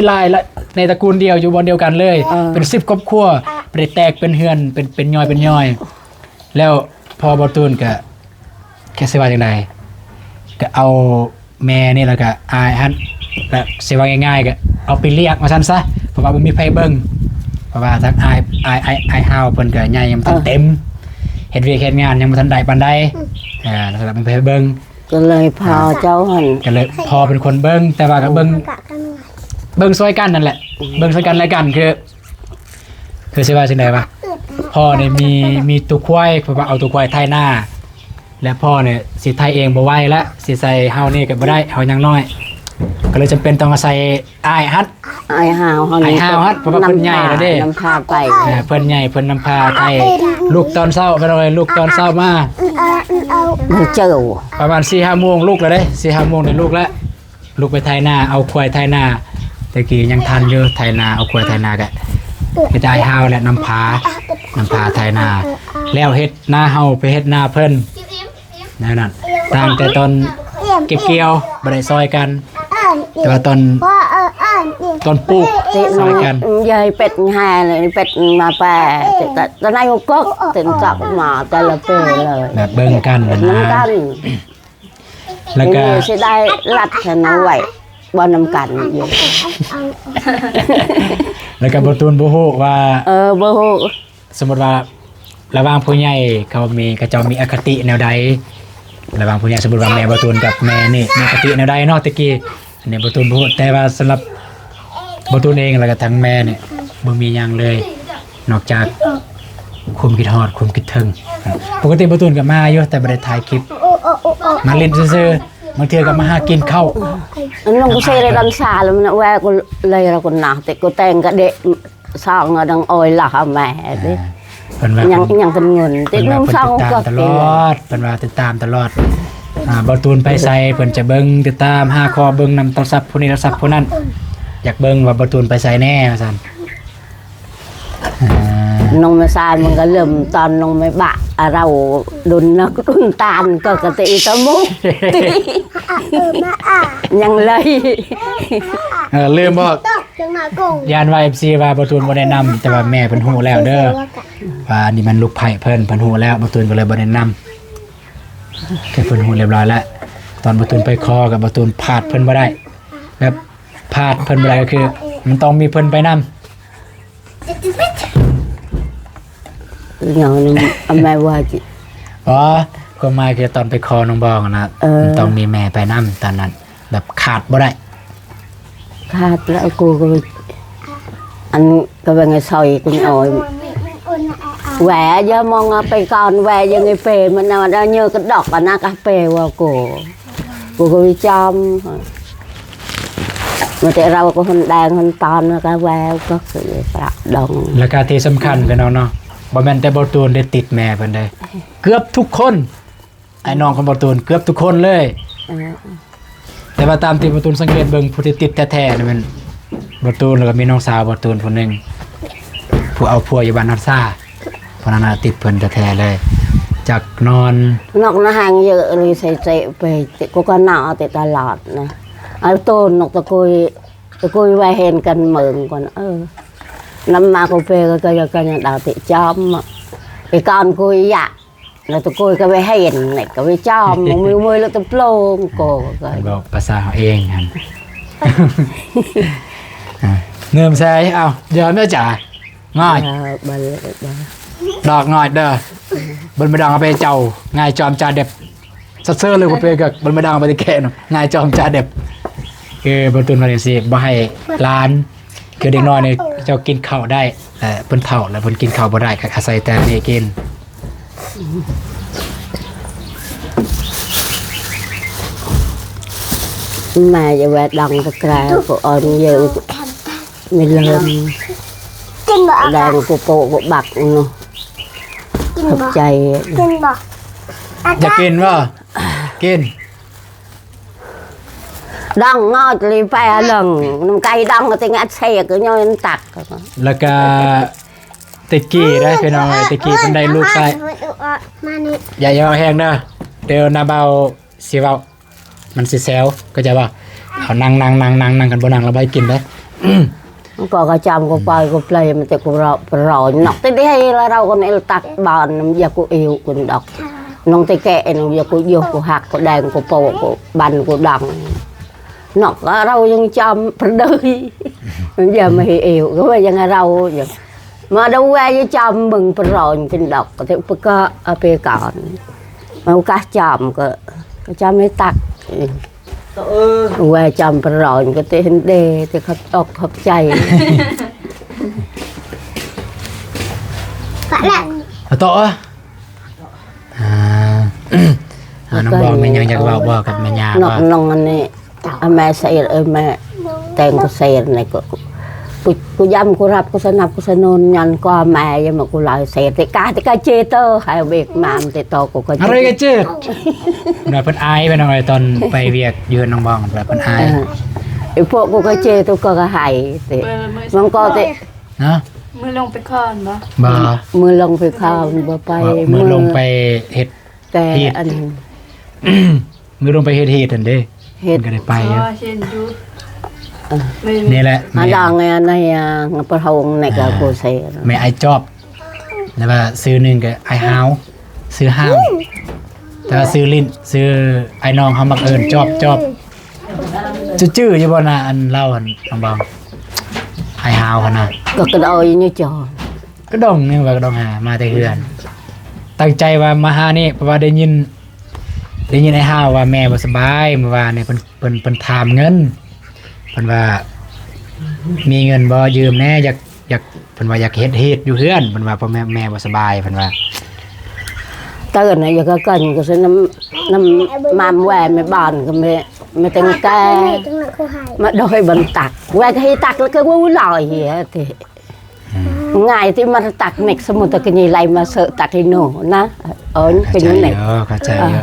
ຫຼາຍ ແລະ ໃນຕະກູນດຽວ ຢູ່ບ່ອນດຽວກັນເລີຍ ເອີ ເປັນສິບຄອບຄົວ ບໍ່ໄດ້ແຕກເປັນເຮືອນ ເປັນ ເປັນຍ່ອຍ ເປັນຍ່ອຍ ແລ້ວພໍ່ບໍ່ຕູນກໍ ແຄ່ຊິວ່າຈັ່ງໃດ ກໍເອົາແມ່ນີ້ ແລ້ວກໍອ້າຍຫັ້ນ ແລ້ວຊິວ່າງ່າຍໆ ກໍເອົາໄປລ້ຽງວ່າຊັ້ນຊະ ເພາະວ່າບໍ່ມີໃຜເບິ່ງ ເພາະວ່າທັງອ້າຍ ອ້າຍ ອ້າຍ ອ້າຍຮາວເພິ່ນກໍໃຫຍ່ ຍັງບໍ່ທັນເຕັມ ເຮັດວຽກເຮັດງານຍັງບໍ່ທັນໄດ້ປານໃດ ເອີ ແລ້ວກໍບໍ່ມີໃຜເບິ່ງ ກໍເລີຍພໍ່ເຈົ້າຫັ້ນ ກໍເລີຍພໍ່ເປັນຄົນເບິ່ງ ແຕ່ວ່າກໍເບິ່ງ ເບິ່ງຊ່ວຍກັນນັ້ນແຫຼະ ເບິ່ງຊ່ວຍກັນແລະກັນ ຄື ຄືຊິວ່າຈັ່ງໃດວະ ພໍ່ນີ້ມີ ມີຕູ້ຄວາຍ ເພາະວ່າເອົາຕູ້ຄວາຍໄຖນາ ແລະພໍ່ນີ້ຊິໄຖເອງບໍ່ໄຫວລະ ຊິໃສ່ເຮົານີ້ກໍບໍ່ໄດ້ ເຮົາຍັງນ້ອຍ ກໍເລີຍຈຳເປັນຕ້ອງອາໄສອ້າຍຫັ້ນ ອ້າຍຮາວຫັ້ນ ອ້າຍຮາວຫັ້ນ ເພາະວ່າເພິ່ນໃຫຍ່ແລ້ວເດ້ ນຳພາໄປ ເອີ ເພິ່ນໃຫຍ່ ເພິ່ນນຳພາໄຖ ລຸກຕອນເຊົ້າ ເພິ່ນເອົາໃຫ້ລຸກຕອນເຊົ້າມາ ເອີ ເຈົ້າ ປະມານສີ່ຫ້າໂມງລຸກແລ້ວເດ້ ສີ່ຫ້າໂມງນີ້ລຸກແລ້ວ ລຸກໄປໄຖນາ ເອົາຄວາຍໄຖນາ ແຕ່ກີ້ຍັງທັນຢູ່ ໄຖນາ ເອົາຄວາຍໄຖນາກະ ເຮັດອ້າຍຮາວແຫຼະນຳພາ ນຳພາໄຖນາ ແລ້ວເຮັດນາເຮົາ ໄປເຮັດນາເພິ່ນ ແນວນັ້ນ ຕ່າງແຕ່ຕອນເກັບກ່ຽວ ບໍ່ໄດ້ຊ່ອຍກັນ ແຕ່ວ່າຕອນ ຕອນປູກຊ່ອຍກັນ ຢາຍເປັດແຫ່ເລີຍ ເປັດມາແປ ຕະ ຕະໄນກໍເຕັນກັບມາແຕ່ລະເປເລີຍ ແບບເບິ່ງກັນນະ ເບິ່ງກັນ ແລ້ວກໍ ເສຍດາຍລັດຫັ້ນເອົາໄວ້ບໍ່ນຳກັນຢູ່ ແລ້ວກໍບໍ່ຕູນບໍ່ຮູ້ວ່າ ເອີ ບໍ່ຮູ້ ສົມມຸດວ່າລະຫວ່າງຜູ້ໃຫຍ່ເຂົາມີ ເຂົາເຈົ້າມີອະຄະຕິແນວໃດ ລະຫວ່າງຜູ້ໃຫຍ່ ສົມມຸດວ່າແມ່ບໍ່ຕູນກັບແມ່ນີ້ມີອະຄະຕິແນວໃດເນາະ ແຕ່ກີ້ ອັນນີ້ບໍ່ຕູນບໍ່ຮູ້ ແຕ່ວ່າສຳລັບບໍ່ຕູນເອງ ແລ້ວກໍທັງແມ່ນີ້ບໍ່ມີຫຍັງເລີຍ ນອກຈາກຄວາມຄິດຮອດ ຄວາມຄິດເຖິງ ປົກກະຕິບໍ່ຕູນກໍມາຢູ່ ແຕ່ບໍ່ໄດ້ຖ່າຍຄລິບ ມາຫຼິ້ນຊື່ໆ ບາງເທື່ອກໍມາຫາກິນເຂົ້າ ອັນນັ້ນກໍເສຍໄດ້ດັນຊາແລ້ວ ມັນແວະກໍເລີຍລະກໍນະ ແຕ່ກໍແຕ່ງກະເດະ ຊອງກໍດັງໂອຍລະຫາແມ່ເດ້ ອ່າ ເພິ່ນວ່າ ຍັງ ເພິ່ນ ຍັງເປັນເງິນ ເພິ່ນວ່າເພິ່ນຕິດຕາມຕະຫຼອດ ເພິ່ນວ່າຕິດຕາມຕະຫຼອດ ອ່າ ບໍ່ຕູນໄປໃສເພິ່ນຈະເບິ່ງ ຕິດຕາມຫາຂໍເບິ່ງນຳໂທລະສັບຜູ້ນີ້ໂທລະສັບຜູ້ນັ້ນ ຢາກເບິ່ງວ່າບໍ່ຕູນໄປໃສແດ່ວ່າຊັ້ນ ອ່າ ນ້ອງແມ່ຊາຍມັນກໍເລີ່ມຕອນນ້ອງແມ່ບະ ອາ ເຮົາດົນນັກດົນຕານກໍກະຕິຕະມຸ ຍັງເລີຍ ເອີ ລືມບອກ ຢ້ານວ່າເອັຟຊີວ່າບໍ່ຕູນບໍ່ແນະນຳ, ແຕ່ວ່າແມ່ເພິ່ນຮູ້ແລ້ວເດີ ວ່ານີ້ແມ່ນລູກໃພ້ເພິ່ນ, ເພິ່ນຮູ້ແລ້ວ ບໍ່ຕູນກໍເລີຍບໍ່ແນະນຳ. ແຕ່ເພິ່ນຮູ້ຮຽບຮ້ອຍແລ້ວ, ຕອນບໍ່ຕູນໄປຂໍກໍບໍ່ຕູນພາດເພິ່ນບໍ່ໄດ້, ແບບພາດເພິ່ນບໍ່ໄດ້ກໍຄືມັນຕ້ອງມີເພິ່ນໄປນຳ. ຫຍັງ ອາແມ່ວ່າຈິ ອໍ ຄວາມໝາຍຄືຕອນໄປຂໍນ້ອງບອງນະ ເອີ ມັນຕ້ອງມີແມ່ໄປນຳຕອນນັ້ນ ແບບຂາດບໍ່ໄດ້. ຂາດແລ້ວ ກູກໍ ອັນ ກໍວ່າໄງ ຊອຍກູນ້ອຍ ແຫວ ຢ່າມອງເອົາໄປກ່ອນ ແຫວ ຍັງໄງເປ ມັນເອົາເຍີກະດອກ ອັນນັ້ນກະເປວ່າ ກູ ກູກໍວິຈອມ ມາແຕ່ເຮົາກໍຫົນແດງຫົນຕອນ ແລ້ວກໍແຫວ ກໍຄືປະດອງ. ແລ້ວກະທີ່ສຳຄັນ ພີ່ນ້ອງເນາະ ບໍ່ແມ່ນແຕ່ບໍ່ຕູນໄດ້ຕິດແມ່ເພິ່ນເດ້ ເກືອບທຸກຄົນ ອ້າຍນ້ອງຂອງບໍ່ຕູນເກືອບທຸກຄົນເລີຍ. ເອີ ແຕ່ວ່າຕາມທີ່ບໍ່ຕູນສັງເກດເບິ່ງ ຜູ້ທີ່ຕິດແທ້ໆ ນີ້ແມ່ນບໍ່ຕູນ ແລ້ວກໍມີນ້ອງສາວບໍ່ຕູນຜູ້ໜຶ່ງ ຜູ້ເອົາຜົວຢູ່ບ້ານຮັບຊາ ຜູ້ນັ້ນນະຕິດເພິ່ນແທ້ໆ ເລີຍ. ຈັກນອນ ນອກນະຫັງເຍີະເລີຍ ໃສ່ເຕະໄປ ເຕະ ກູກໍໜາວເຕະຕະຫຼອດນະ. ເອົາໂຕນນອກຕະກຸຍ ຕະກຸຍໄວ້ເຫັນກັນເບິ່ງກ່ອນ ເອີ ນຳມາກູເປ ກໍ ກໍ ກໍຍັງດາວເຕະຈອມ ໄປກ່ອນກູຢະ ແລ້ວຕະໂກຍກໍໄປເຫັນ ແລ້ວກໍໄປຈອມ ມືມືແລ້ວຕະໂປງໂກ ກໍບອກພາສາເຮົາເອງຫັ້ນ. ເນີມໃສ່ ເອົາ ດຽວແມ່ຈາ ງ່ອຍ ເອີ ບັນ ດອກງ່ອຍເດີ ບັນມາດອງເອົາໄປເຈົ້າ ງ່າຍຈອມຈາເດັບ ສະເຊີເລີຍບໍ່ເປກັກ ບັນມາດອງບໍ່ໄດ້ແກະເນາະ ງ່າຍຈອມຈາເດັບ. ຄືບໍ່ຕຸນວ່າຈັ່ງຊີ້ ບໍ່ໃຫ້ຫຼານ ຄືເດັກນ້ອຍນີ້ເຈົ້າກິນເຂົ້າໄດ້ ແຕ່ເພິ່ນເຖົ້າແລ້ວເພິ່ນກິນເຂົ້າບໍ່ໄດ້ ກໍອາໄສແຕ່ແມ່ກິນ. ແມ່ຢ່າແວ່ດອງຕະແກຣ ກໍອ່ອນເຢີ ມີເລີມ ກິນບໍ່ ແດງ ອາກາດ ໂກໂປະ ໂກບັກເນາະ ກິນບໍ່ ຂອບໃຈ ກິນບໍ່ ອາກາດ ຢາກກິນບໍ່? ກິນ. ດອງງອດລີແປເລິງ ນ້ຳໄກ່ດອງກໍຕິງອັດເສກກໍຍ້ອນຕັກ ແລ້ວກະແຕ່ກີ້ໄດ໋ພີ່ນ້ອງເອີຍ ແຕ່ກີ້ເພິ່ນໄດ້ລູກຊາຍ ມານີ້ ຢ່າ ຢ່າເວົ້າແຮງເດີ ດຽວນ້າບ່າວຊິເວົ້າ ມັນຊິແຊວ ເຂົ້າໃຈບໍ່? ເອົານັ່ງ ນັ່ງ ນັ່ງ ນັ່ງ ນັ່ງກັນ ບໍ່ນັ່ງແລ້ວບໍ່ໃຫ້ກິນເດ້. ມັນກໍກະຈຳກໍໄປກໍເປລຍ ມັນແຕ່ກໍເລາະປະລອຍນອກ ແຕ່ໄດ້ໃຫ້ລະເຮົາຄົນເອລຕັກບ້ານ ຢາກກູເອວກຸນດອກ ນ້ອງແຕ່ແກະນ້ອງຢາກກູຢູກກູຮັກກູແດງກູໂປະກູບັນກູດັງ ນອກເຮົາຍັງຈຳປະເດີຍ ມັນຢ່າມາໃຫ້ເອວ ກໍວ່າຍັງເຮົາ ມາດາແວຍຈຳເບິ່ງປະລອຍເປັນດອກ ກໍແຕ່ປະກະອາເປການ ມາກະຈຳກໍ ກໍຈຳໃຫ້ຕັກ. ເອີ ແວ່ຈຳປະລອນກໍເຕເຫັນເດ ເຕຂອບອົກຂອບໃຈ ປະແລ້ວ ເອົາຕໍ່ ອ່າ ນ້ອງບອງມີຫຍັງຢາກເວົ້າບໍ່ກັບແມ່ຍ່າ ນ້ອງ ນ້ອງອັນນີ້ ອາແມ່ເສດ ເອີ ແມ່ແຕງກໍເສດນີ້ກໍ ກູ ກູຢ້ຳກູຮັບກູສະໜັບກູສະໜູນ ຍັນກວ່າແມ່ ຢ່າມາກູຫຼາຍເສດ ແຕ່ກາ ແຕ່ກາເຈເຕີ ໃຫ້ເບກມາມ ແຕ່ໂຕກູກໍເຈ ອາເຣກະເຈ ເພິ່ນວ່າເພິ່ນອາຍ ພີ່ນ້ອງເອີຍ ຕອນໄປວຽກຢູ່ເຮືອນນ້ອງບອງ ເພິ່ນວ່າເພິ່ນອາຍ ເອີ ອີພວກກູກະເຈໂຕກໍກະໄຫ້ເຕ ມັນກໍເຕ ຮະ ມື້ລົງໄປຄອນບໍ່? ບໍ່ ມື້ລົງໄປຄອນບໍ່ໄປ ມື້ລົງໄປເຮັດ ແຕ່ອັນ ມື້ລົງໄປເຮັດຮີດຫັ້ນເດ້ ເຮັດ ມັນກໍໄດ້ໄປຢູ່ ເຫັນຢູ່ ເອີ ນີ້ແຫຼະ ມາດັງໃນອັນໃນ ອາ ປະໂຮງໃນກະໂກເຊ ແມ່ອ້າຍຈອບ ແລ້ວວ່າຊື່ໜຶ່ງກໍອ້າຍຫາວ ຊື່ຫາວ ແຕ່ວ່າຊື່ຫຼິ້ນ ຊື່ອ້າຍນ້ອງເຮົາມັກເອີ້ນຈອບ ຈອບ ຈື່ຢູ່ບໍ່ນະ ອັນລາວຫັ້ນ ນ້ອງບອງ ອ້າຍຫາວຫັ້ນນະ ກໍກະດອຍນີ້ຈອບ ກະດົງນີ້ວ່າກະດົງຫາ ມາແຕ່ເຮືອນ ຕັ້ງໃຈວ່າມາຫານີ້ ເພາະວ່າໄດ້ຍິນ ໄດ້ຍິນອ້າຍຫາວວ່າແມ່ບໍ່ສະບາຍ ມື້ວານນີ້ເພິ່ນ ເພິ່ນ ເພິ່ນຖາມເງິນ ເພິ່ນວ່າມີເງິນບໍ່ ຢືມແດ່ ຢາກ ຢາກ ເພິ່ນວ່າຢາກເຮັດຮີດຢູ່ເຮືອນ ເພິ່ນວ່າ ເພາະແມ່ ແມ່ບໍ່ສະບາຍ ເພິ່ນວ່າ ເຕີນນະ ຢາກກະກັນກໍຊິນຳ ນຳມາມແວ່ແມ່ບ້ານກໍແມ່ ແມ່ແຕງແກ ມາດອຍບັນຕັກ ແວ່ກໍໃຫ້ຕັກ ແລ້ວກໍເວົ້າຫຼາຍເຮຍເຕ ອືມ ງ່າຍທີ່ມາຕັກເນັກ ສະມຸດຕະກະນີໄລມາເສີຕັກໃຫ້ໜູນະ ເອີ ເປັນເນັກ ເຂົ້າໃຈຢູ່ ເອີ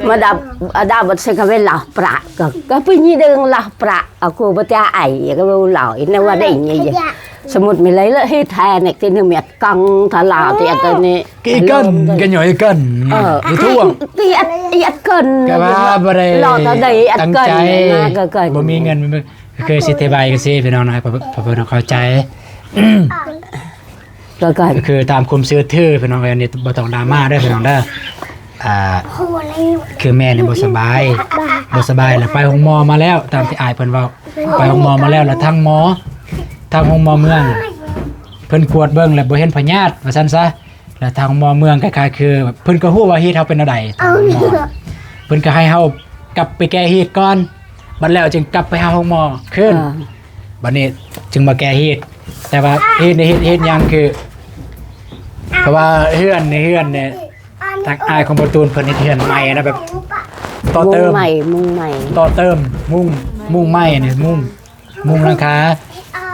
ມາດາ ອາດາບັດເສກະເວລາປະ ກໍ ກໍເປັນນີ້ເດີລະປະ ອາກູບະຕາໄອ ກໍເວົ້າລາວ ອີນະວ່າໄດ້ນີ້ ສະມຸດມີໄລລະເຮັດແທ້ເນັກ ທີ່ໜຶ່ງມີອັດກັງທະລາ ທີ່ອັດນີ້ ກະອີກກັນ ກະຫຍໍ້ອີກກັນ ເອີ ຢູ່ທົ່ວ ທີ່ອັດ ອີອັດກັນ ກະວ່າບໍ່ໄດ້ ລອຕະໄດອັດກັນ ຕັ້ງໃຈ ນະ ກະກັນ ບໍ່ມີເງິນ ຄືຊິອະທິບາຍຈັ່ງຊີ້ພີ່ນ້ອງເນາະ ໃຫ້ເພິ່ນເຂົ້າໃຈ ກໍ ກໍຄືຕາມຄວາມເຊື່ອຖືພີ່ນ້ອງເອີຍ ອັນນີ້ບໍ່ຕ້ອງດຣາມາເດີພີ່ນ້ອງເດີ ອ່າ ຄືແມ່ນີ້ບໍ່ສະບາຍ ບໍ່ສະບາຍ ແລ້ວໄປໂຮງໝໍມາແລ້ວ ຕາມທີ່ອ້າຍເພິ່ນເວົ້າ ໄປໂຮງໝໍມາແລ້ວ ແລ້ວທາງໝໍ ທາງໂຮງໝໍເມືອງ ເພິ່ນກວດເບິ່ງແລ້ວບໍ່ເຫັນພະຍາດວ່າຊັ້ນຊະ ແລ້ວທາງໂຮງໝໍເມືອງຄ້າຍໆຄື ເພິ່ນກໍຮູ້ວ່າຮີດເຮົາເປັນແນວໃດ ທາງໂຮງໝໍ ເພິ່ນກໍໃຫ້ເຮົາກັບໄປແກ້ຮີດກ່ອນ ບັດແລ້ວຈຶ່ງກັບໄປຫາໂຮງໝໍຄືນ ອ່າ ບັດນີ້ຈຶ່ງມາແກ້ຮີດ ແຕ່ວ່າຮີດນີ້ ຮີດ ຮີດຫຍັງຄື ເພາະວ່າເຮືອນນີ້ ເຮືອນນີ້ ທາງອ້າຍຂອງປະຕູນເພິ່ນເຮັດເຮືອນໃໝ່ນະ ແບບຕໍ່ເຕີມ ມຸງໃໝ່ ມຸງໃໝ່ ຕໍ່ເຕີມ ມຸງ ມຸງໃໝ່ນີ້ ມຸງ ມຸງຫຼັງຄາ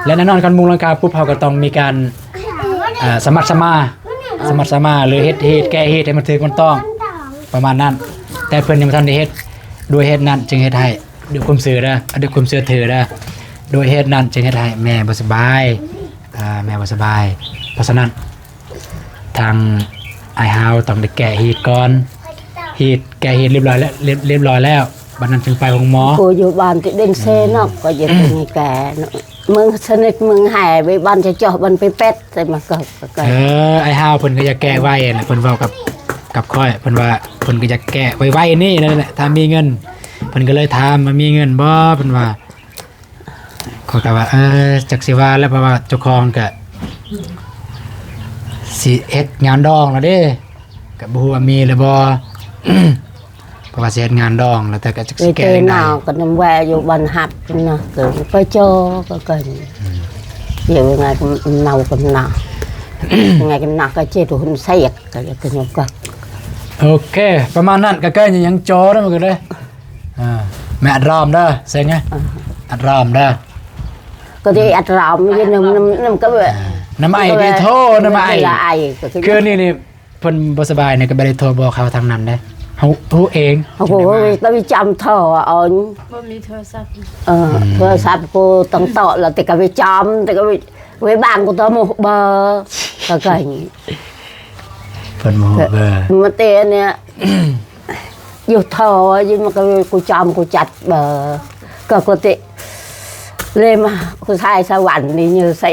ແລະ ແນ່ນອນ ຄັນມຸງຫຼັງຄາປຸບ ເຮົາກໍຕ້ອງມີການ ອ່າ ສະໝັດສະໝາ ສະໝັດສະໝາ ຫຼື ເຮັດ ເຮັດ ແກ້ເຮັດໃຫ້ມັນຖືກມັນຕ້ອງ ປະມານນັ້ນ ແຕ່ເພິ່ນຍັງບໍ່ທັນໄດ້ເຮັດ ດ້ວຍເຫດນັ້ນຈຶ່ງເຮັດໃຫ້ ດ້ວຍຄວາມເຊື່ອເດີ ດ້ວຍຄວາມເຊື່ອຖືເດີ ດ້ວຍເຫດນັ້ນຈຶ່ງເຮັດໃຫ້ແມ່ບໍ່ສະບາຍ ອ່າ ແມ່ບໍ່ສະບາຍ ເພາະສະນັ້ນ ທາງອ້າຍຮາວຕ້ອງໄດ້ແກ້ຮີດກ່ອນ ຮີດ ແກ້ຮີດຮຽບຮ້ອຍແລ້ວ ຮຽບ ຮຽບຮ້ອຍແລ້ວ ບັດນັ້ນຈຶ່ງໄປໂຮງໝໍ ໂກຢູ່ບ້ານທີ່ເດັ່ນເຊເນາະ ກໍຢູ່ທີ່ນີ້ແກ່ເນາະ ເມືອງສະໜິດ ເມືອງແຮ່ ໄປບ້ານຈະເຈາະ ບ້ານໄປເປັດ ໃສ່ມາກໍ ກໍ ກໍ ເອີ ອ້າຍຮາວເພິ່ນກໍຢາກແກ້ໄວແຫຼະ ເພິ່ນເວົ້າກັບ ກັບຂ້ອຍ ເພິ່ນວ່າເພິ່ນກໍຢາກແກ້ໄວໆນີ້ແຫຼະ ຖ້າມີເງິນ ເພິ່ນກໍເລີຍຖາມວ່າມີເງິນບໍ່ ເພິ່ນວ່າ ຂ້ອຍກໍວ່າ ເອີ ຈັກຊິວ່າແລ້ວ ເພາະວ່າເຈົ້າຂອງກໍຊິເຮັດງານດອງແລ້ວເດ້ ກໍບໍ່ຮູ້ວ່າມີຫຼືບໍ່ ເພາະວ່າຊິເຮັດງານດອງແລ້ວ ແຕ່ກໍຈັກຊິແກ້ຈັ່ງໃດ ກໍນຳແວ່ຢູ່ບ້ານຮັບນະ ກໍໄປເຈາະກໍ ກໍ ອືມ ເຮັດງານນຳເຂົານະ ຍັງໄງກໍນະ ກໍເຈັດຫົວເສກ ກໍ ກໍ ກໍ ໂອເຄ ປະມານນັ້ນ ກໍ ກໍຍັງເຈາະນຳກັນເດ້ ອ່າ ແມ່ອັດລອມເດີ ເສັງ ອ່າ ອັດລອມເດີ ກໍໄດ້ອັດລອມຢູ່ນຳ ນຳ ນຳ ກໍ ອ່າ ນຳໄອ ກໍ ໄດ້ໂທນຳໄອ ຄືນີ້ນີ້ ເພິ່ນບໍ່ສະບາຍນີ້ ກໍບໍ່ໄດ້ໂທບອກເຂົາທາງນັ້ນເດ້ ເຮົາຮູ້ເອງ ເຮົາກໍໄປຈຳໂທເອົາ ບໍ່ມີໂທລະສັບ ເອີ ອືມ ໂທລະສັບກໍຕ້ອງເຕາະລະ ແຕ່ກໍໄປຈຳ ແຕ່ກໍໄປ ໄວ້ບາງກໍຕ້ອງໝົກເບີ ກໍ ກໍ ເພິ່ນໝົກເບີ ມາແຕ່ອັນເນີ້ຍ ຢູ່ທໍ່ ຢູ່ມັນກໍກູຈຳກູຈັດເບີ ກໍ ກໍຕິເລີຍມາ ຜູ້ຊາຍສະຫວັນນີ້ຢູ່ໃສ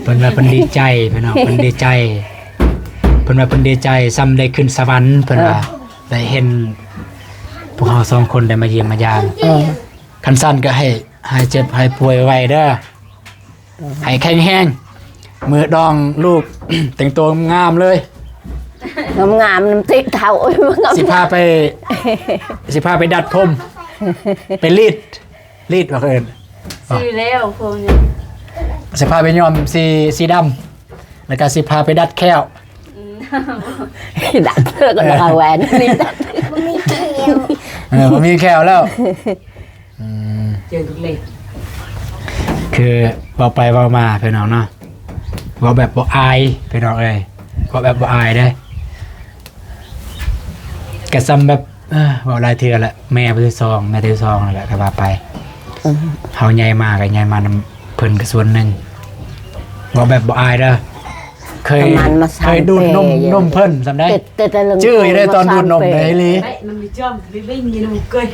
ເພິ່ນວ່າເພິ່ນດີໃຈ ພີ່ນ້ອງ ເພິ່ນດີໃຈ ເພິ່ນວ່າເພິ່ນດີໃຈ ສ່ຳໄດ້ຂຶ້ນສະຫວັນ ເພິ່ນວ່າ ເອີ ໄດ້ເຫັນພວກເຮົາສອງຄົນໄດ້ມາຢ້ຽມມາຢາມ ເອີ ຄັນຊັ້ນກໍໃຫ້ ໃຫ້ເຈັບໃຫ້ປ່ວຍໄວເດີ ໃຫ້ແຂງແຮງ ມື້ດອງລູກ ແຕ່ງຕົວງາມເລີຍ ງາມໆ ນຳຕິເທົ້າ ໂອ້ຍ ງາມ ຊິພາໄປ ຊິພາໄປດັດຜົມ ໄປລີດ ລີດວ່າເອີ້ນ ຊິແລ້ວ ຜົມນີ້ ຊິພາໄປຍ້ອມສີ ສີດຳ ແລ້ວກໍຊິພາໄປດັດແຂ້ວ ອືມ ດັດເພື່ອກໍດັດແວ່ນນີ້ ບໍ່ມີແຂ້ວ ເອີ ບໍ່ມີແຂ້ວແລ້ວ. ອືມ ເຈີລູກເລກ ຄືເວົ້າໄປເວົ້າມາພີ່ນ້ອງເນາະ ເວົ້າແບບບໍ່ອາຍພີ່ນ້ອງເອີຍ ເວົ້າແບບບໍ່ອາຍເດ້ ກະສ່ຳແບບ ເອີ ເວົ້າຫຼາຍເທື່ອລະ ແມ່ຜູ້ທີສອງ ແມ່ຜູ້ທີສອງນັ້ນແຫຼະ ກໍວ່າໄປ ເອີ ເຮົາໃຫຍ່ມາກໍໃຫຍ່ມານຳເພິ່ນກໍສ່ວນໜຶ່ງ ເວົ້າແບບບໍ່ອາຍເດີ ເຄີຍ ປະມານມາສາມ ເຄີຍດູດນົມ ປີ ນົມເພິ່ນສ່ຳໃດ ແຕ່ ແຕ່ ແຕ່ ຈື່ຢູ່ໃດຕອນດູດນົມເດ້ອີ່ຫຼີ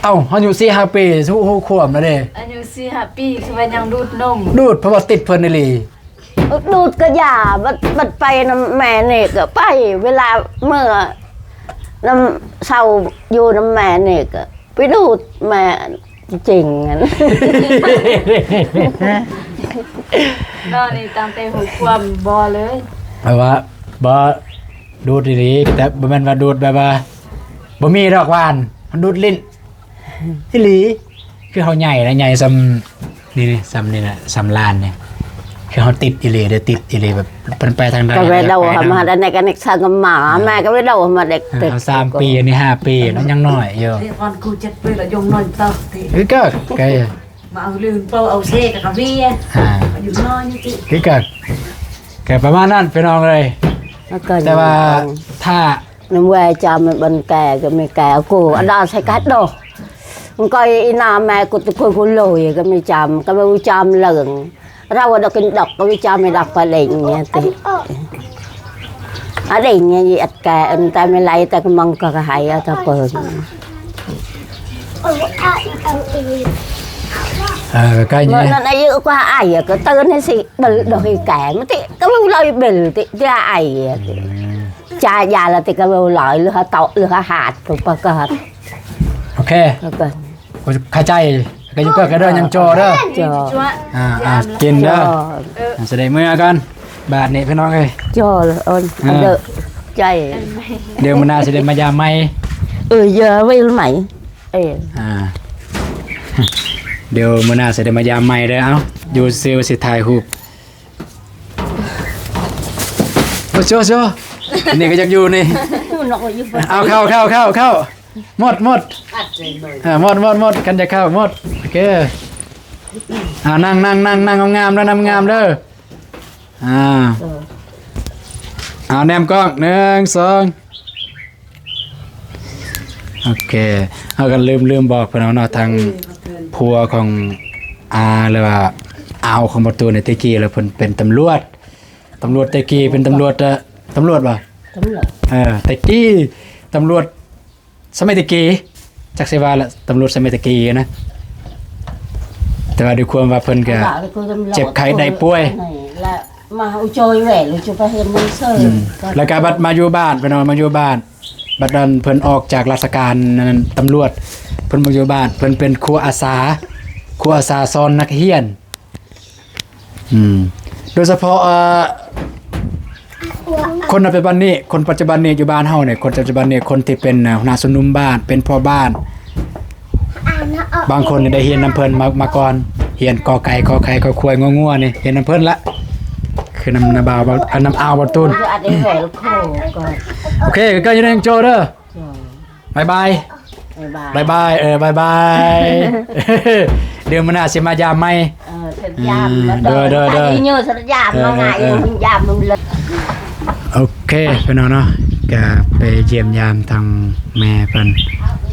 ເອົ້າ ອາຍຸສີ່ຫ້າປີ ຮູ້ ຮູ້ຄວາມແລ້ວເດ້ ອາຍຸສີ່ຫ້າປີ ຄືວ່າຍັງດູດນົມ ດູດ ເພາະວ່າຕິດເພິ່ນອີ່ຫຼີ ດູດກໍຢ່າ ບັດ ບັດໄປນຳແມ່ນີ້ກໍໄປ ເວລາເມືອນຳເຊົາຢູ່ນຳແມ່ນີ້ກໍໄປດູດແມ່ ຈິງຫັ້ນ ເນາະ ນີ້ຕັ້ງແຕ່ຮູ້ຄວາມບໍ່ເລີຍ ແບບວ່າບໍ່ ດູດອີ່ຫຼີ ແຕ່ບໍ່ແມ່ນວ່າດູດແບບວ່າບໍ່ມີດອກຫວານ ມັນດູດຫຼິ້ນ ອີ່ຫຼີ ຄືເຮົາໃຫຍ່ລະ ໃຫຍ່ສ່ຳນີ້ ສ່ຳນີ້ນະ ສ່ຳຫຼານນີ້ ຄືເຮົາຕິດອີ່ຫຼີເດ້ ຕິດອີ່ຫຼີ ແບບເພິ່ນໄປທາງໃດ ກໍໄປເດົາຫາມາ ອັນນີ້ກໍນຶກສາງກັບໝາ ເອີ ແມ່ກໍໄປເດົາຫາມາເດັກ ເອີ ເອົາສາມປີ ອັນນີ້ຫ້າປີເນາະ ຍັງນ້ອຍຢູ່ ເລກອອນກູເຈັດປີລະ ຍົງນ້ອຍເຕົ້າຕິ ຄືກໍ ກໍ ມາເອົາລືນເປົາເອົາເຊກະກະເວຍ ອ່າ ອາຍຸນ້ອຍຢູ່ຕິ ຄືກໍ ກໍປະມານນັ້ນພີ່ນ້ອງເອີຍ ແຕ່ວ່າຖ້າ ນຳແວ່ຈາມມັນບັນແກ່ກໍມີແກ່ ກູ ອາດາໃສ່ກະດອກ ມັນກໍອີນາແມ່ກູຕະກຸຍກູໂລຍກໍມີຈາມ ກໍມີຈາມເລີງ ເຮົາດອກກິນດອກ ກໍມີຈາມມີດອກປາເດັງເນີ້ຕິ ອາເດັງນີ້ອັດແກ່ ອັນແຕ່ມີໄລແຕ່ກໍມັງກໍໃຫ້ອາຕະເປີນ ເອີ ອາອີກອັນອີກ ເອີ ໃກ້ນີ້ ເມື່ອນັ້ນອາຍຸກວ່າໄອກໍເຕືອນໃຫ້ຊິເບິ່ງດອກໃຫ້ແກງຕິ ກໍເວົ້າລອຍເບິ່ງຕິ ຢ່າໄອຕິ ຈາຢາລະຕິ ກໍເວົ້າລອຍ ຫຼືຫາເຕາະ ຫຼືຫາຫາດ ກໍປະກາດ ໂອເຄ ກໍ ຂະໃຈ ກໍຢູ່ເກີກເດີ ຍັງຈໍເດີ ຈໍ ອ່າ ອ່າ ກິນເດີ ເອີ ຊິໄດ້ເມືອກ່ອນ ບາດນີ້ພີ່ນ້ອງເອີຍ ຈໍເອີ ເດີ ໃຈ ດຽວມື້ໜ້າຊິໄດ້ມາຢາມໃໝ່ ເອີ ເຢີເວລໃໝ່ ເອີ ອ່າ ດຽວມື້ໜ້າຊິໄດ້ມາຢາມໃໝ່ເດີ ເອົ້າ ຢູ່ຊື່ວ່າຊິຖ່າຍຮູບ ໂອ້ ໂຊໆ ນີ້ກໍຢາກຢູ່ນີ້ ເອົາ ເຂົ້າ ເຂົ້າ ເຂົ້າ ເຂົ້າ ໝົດ ໝົດ ເອີ ໝົດ ໝົດ ໝົດ ຄັນຈະເຂົ້າໝົດ ໂອເຄ ອ່າ ນັ່ງ ນັ່ງ ນັ່ງ ນັ່ງງາມໆເດີ ນັ່ງງາມເດີ ອ່າ ເອີ ເອົາ ແນມກ້ອງ ໜຶ່ງ ສອງ ໂອເຄ ເຮົາກໍລືມ ລືມບອກເພິ່ນເນາະ ທາງຜົວຂອງອາ ຫຼືວ່າອາວຂອງປະຕູນ ແຕ່ກີ້ແລ້ວເພິ່ນເປັນຕຳຫຼວດ ຕຳຫຼວດແຕ່ກີ້ເປັນຕຳຫຼວດ ເອີ ຕຳຫຼວດບໍ່? ຕຳຫຼວດ ເອີ ແຕ່ກີ້ຕຳຫຼວດສະໄໝແຕ່ກີ້ ຈັກຊິວ່າລະ ຕຳຫຼວດສະໄໝແຕ່ກີ້ນະ ແຕ່ວ່າດ້ວຍຄວາມວ່າເພິ່ນກະເຈັບໄຂ້ໄດ້ປ່ວຍ ລະມາອຸໂຈຍແວ່ ຫຼືຈະໄປເຮັດໜັງສື ອືມ ແລ້ວກະບັດມາຢູ່ບ້ານ ເພິ່ນເອົາມາຢູ່ບ້ານ ບັດນັ້ນເພິ່ນອອກຈາກລາຊະການນັ້ນ ຕຳຫຼວດ ເພິ່ນມາຢູ່ບ້ານ ເພິ່ນເປັນຄູອາສາ ຄູອາສາສອນນັກຮຽນ ອືມ ໂດຍສະເພາະ ເອີ ຄົນປັດຈຸບັນນີ້ ຄົນປັດຈຸບັນນີ້ຢູ່ບ້ານເຮົານີ້ ຄົນປັດຈຸບັນນີ້ ຄົນທີ່ເປັນ ເອີ ຫົວໜ້າຊຸມນຸມບ້ານ ເປັນພໍ່ບ້ານ ບາງຄົນນີ້ໄດ້ຮຽນນຳເພິ່ນມາ ມາກ່ອນ ຮຽນ ກ ໄກ່ ຂ ໄຂ່ ຄ ຄວາຍ ງ ງົວ ນີ້ ຮຽນນຳເພິ່ນລະ ຄືນຳ ນຳບ່າວ ນຳອາວ ບ່າວຕູນ ໂອເຄ ກໍຢູ່ໃນໂຈເດີ ບາຍບາຍ ບາຍບາຍ ບາຍບາຍ ເອີ ບາຍບາຍ ດຽວມື້ໜ້າຊິມາຢາມໃໝ່ ເອີ ເອີ ໂດຍ ໂດຍ ໂດຍ ໂອເຄ ພີ່ນ້ອງເນາະ ກະໄປຢ້ຽມຢາມທາງແມ່ເພິ່ນ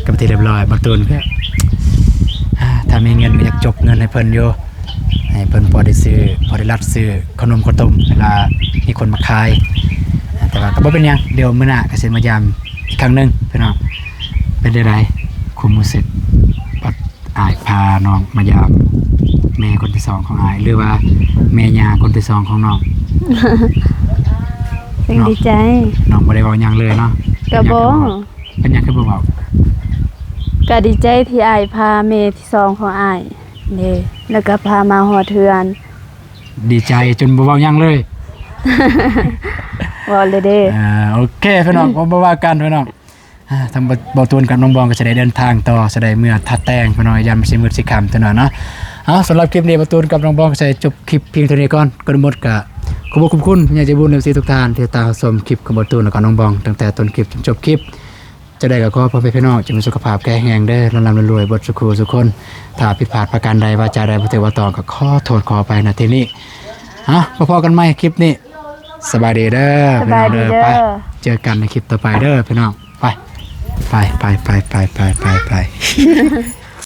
ເປັນທີ່ຮຽບຮ້ອຍ ບ່າວຕູນ ກະ ອ່າ ຖ້າມີເງິນກໍຢາກຈົກເງິນໃຫ້ເພິ່ນຢູ່ ໃຫ້ເພິ່ນພໍໄດ້ຊື້ ພໍໄດ້ລັດຊື້ເຂົ້າໜົມເຂົ້າຕົ້ມ ເວລາມີຄົນມາຂາຍ ແຕ່ວ່າກໍບໍ່ເປັນຫຍັງ ດຽວມື້ໜ້າກໍຊິມາຢາມອີກຄັ້ງໜຶ່ງ ພີ່ນ້ອງ ເປັນຈັ່ງໃດ ຄວາມຮູ້ສຶກ ອ້າຍພານ້ອງມາຢາມແມ່ຄົນທີສອງຂອງອ້າຍ ຫຼືວ່າແມ່ຍ່າຄົນທີສອງຂອງນ້ອງ ເປັນ ເນາະ ດີໃຈ ນ້ອງບໍ່ໄດ້ເວົ້າຫຍັງເລີຍເນາະ ກໍບໍ່ ເປັນຫຍັງຄືບໍ່ເວົ້າ ກໍດີໃຈທີ່ອ້າຍພາແມ່ທີສອງຂອງອ້າຍເດ້ ແລ້ວກໍພາມາຮອດເຮືອນ ດີໃຈຈົນບໍ່ເວົ້າຫຍັງເລີຍ ເວົ້າເລີຍເດ້ ເອີ ໂອເຄ ພີ່ນ້ອງ ບໍ່ວ່າກັນ ພີ່ນ້ອງ ອ່າ ທາງບ່າວຕູນກັບນ້ອງບອງກໍຈະໄດ້ເດີນທາງຕໍ່ ຈະໄດ້ເມືອທາດແຕ່ງ ພີ່ນ້ອງ ຢ້ານມັນຊິມືດຊິຄ່ຳຕົວເນາະ ເອົ້າ ສຳລັບຄລິບນີ້ບ່າວຕູນກັບນ້ອງບອງກໍຈະຈົບຄລິບພຽງເທົ່ານີ້ກ່ອນ ກ່ອນອື່ນໝົດກໍຂອບຄຸນຜູ້ໃຫຍ່ໃຈບຸນ ເອັຟຊີ ທຸກທ່ານທີ່ຕິດຕາມຊົມຄລິບຂອງບ່າວຕູນ ແລ້ວກໍນ້ອງບອງ ຕັ້ງແຕ່ຕົ້ນຄລິບຈົນຈົບຄລິບ ຈັ່ງໃດກໍຂໍພໍ່ແມ່ພີ່ນ້ອງຈົ່ງມີສຸຂະພາບແຂງແຮງເດີ ລ່ຳໆລວຍໆເບິດສູ່ຄູ່ສູ່ຄົນ ຖ້າຜິດພາດປະການໃດ ວາຈາໃດບໍ່ຖືກບໍ່ຕ້ອງ ກໍຂໍໂທດຂໍອະໄພ ນະທີ່ນີ້ ເອົ້າ ພໍ້ກັນໃໝ່ຄລິບນີ້ ສະບາຍດີເດີ ສະບາຍດີເດີ ພີ່ນ້ອງເດີ ໄປ ເຈີກັນໃນຄລິບຕໍ່ໄປເດີພີ່ນ້ອງ ໄປ ໄປ ໄປ.